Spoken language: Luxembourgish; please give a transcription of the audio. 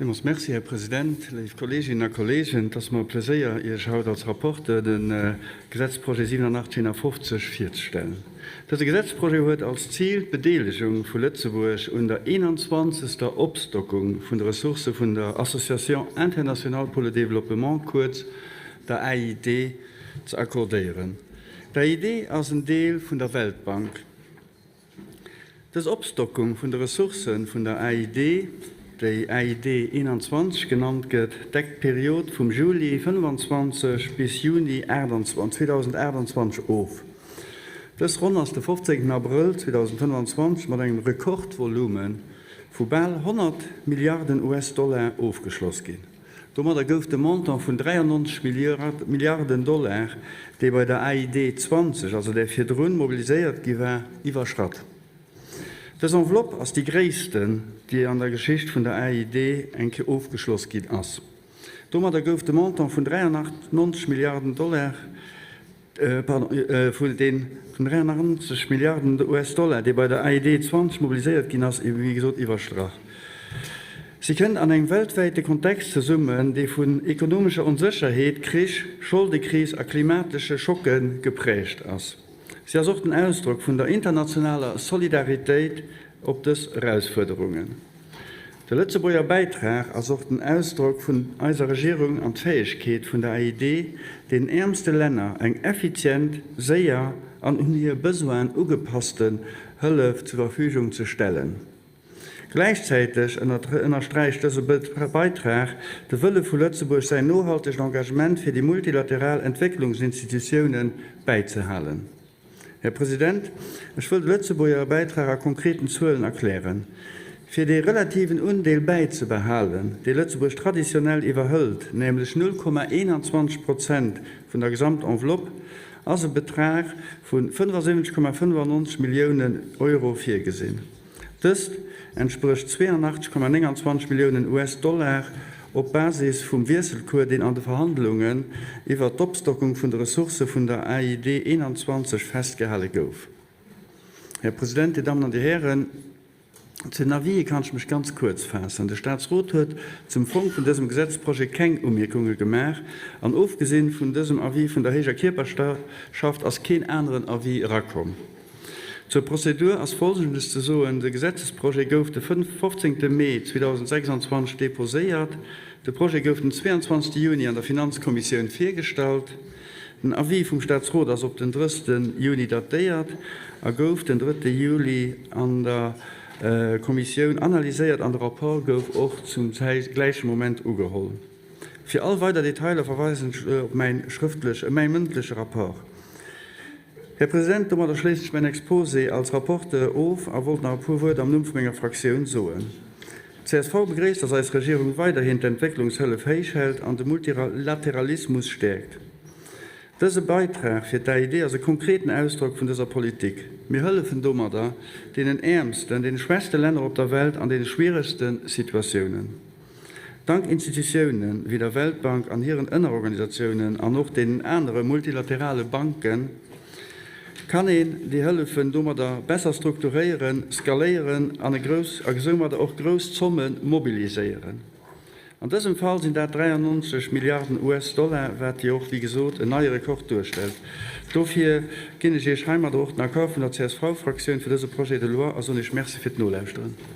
Villmools Merci, Här President. Léif Kolleeginnen a Kolleegen, et ass mer e Pleséier, Iech haut als Rapporteur de Gesetzprojet 8751 virzestellen. Dëse Gesetzprojet huet als Zil, d'Bedeelegung vu Lëtzebuerg un der eenanzwanzegster Opstockung vun de Ressourcë vun der Association internationale pour le développement, kuerz der AID, ze accordéieren. D'AID ass en Deel vun der Weltbank. Dës Opstockung vun de Ressourcë vun der AID, déi AID 21 genannt gëtt, deckt d'Period vum Juli 25 bis Juni 2028 of. Dës Ronn ass de 15 Abrëll 2025 mat engem Rekordvolume vu bal 100 Milliarden US-Dollar ofgeschloss ginn. Domadder gouf de Montant vun 93 Milliarden Dollar, dee bei der AID 20, also där virdrun, mobiliséiert gi war, iwwerschratt. Dës Enveloppe ass déi gréissten, déi an der Geschicht vun der AID eng Kéier ofgeschloss ginn ass. Domadder gouf de Montant vun 93 Milliarden Dollar, pardon, vun den 93 Milliarden US-Dollar, dee bei der AID 20 mobiliséiert ginn ass, wéi gesot iwwerstrach. Si kënnt an engem weltwäite Kontext zesummen, dee vun ekonomescher Onsécherheet, Krich, Scholdekris a klimatesche Schocke geprägt ass. Si ass och den Ausdrock vun der internationaler Solidaritéit op dës Erausfuerderungen. De Lëtzebuerger Bäitrag ass och den Ausdrock vun eiser Regierung an d'Fäegkeet vun der AID, den äermste Länner eng effizient, séier an un hir Besoinen ugepassten Hëllef zur Verfügung ze stellen. Gläichzäiteg ënnersträicht dëse Beitrag de Wëlle vu Lëtzebuerg, säin nohaltegt Engagement fir déi multilateral Entwécklungsinstitutiounen bäizehalen. Här President, ech wëll de Lëtzebuerger Bäitrag a konkreten Zuelen erklären. Fir dee relativen Undeel bäizebehalen, dee Lëtzebuerg traditionell iwwerhëlt, nämlech 0,21 Prozent vun der Gesamtenveloppe, ass e Betrag vu 75,95 Milliounen Euro virgesinn. Dëst entsprécht 82,29 Milliounen US-Dollar op Basis vum Wiesselcours, deen an de Verhandlungen iwwert d'Opstockung vun de Ressourcë vun der AID 21 festgehale gouf. Här President, Dir Dammen an Dir Hären, zu den Avisë kann ech mech ganz kuerz faassen. De Statsrot huet zum Fong vun dësem Gesetzprojet keng Umierkunge gemaach an ofgesinn vun dësem Avis vun der héijer Kierperschaft ass keen aneren Avis erakomm. Zur Prozedur ass Folgendes ze soen, De Gesetzesprojet gouf de 15. Mee 2026 deposéiert. De Projet gouf den 22. Juni an der Finanzkommissioun virgestallt. Den Avis vum Staatsrot ass op den 30. Juni datéiert a gouf den 3. Juli an der Kommissioun analyséiert an de Rapport gouf och zum gläiche Moment ugeholl. Fir all weider Detailer verweisen ech op mäin schrëftlech, mäi mëndleche Rapport. Här President, domadder schléissen ech mäin Exposé als Rapporteur of a wollt nach e puer Wuert am Numm vu menger Fraktioun soen. D'CSV begréisst, dass eis Regierung weiderhin d'Entwécklungshëllef héich hält an de Multilateralismus stäerkt. Dëse Beitrag fir d'AID ass e konkreten Ausdrock vun dëser Politik. Mir hëllefen domadder deenen äermsten, deene schwächste Länner op der Welt an deene schwieregste Situatiounen. Dank Institutiounen wéi der Weltbank an hiren Ënnerorganisatiounen an och deenen anere multilaterale Banken kann een déi Hëllefen domadder besser strukturéieren, skaléieren an e grouss a soumadder och grouss Zomme mobiliséieren. An dësem Fall sinn dat 93 Milliarden US-Dollar, wat jo och, wéi gesot, en neie Rekord duerstellt. Dofir ginn ech Iech heimadder och den Accord vun der CSV-Fraktioun fir dëse Projet de loi a soen Iech Merci fir d'Nolauschteren.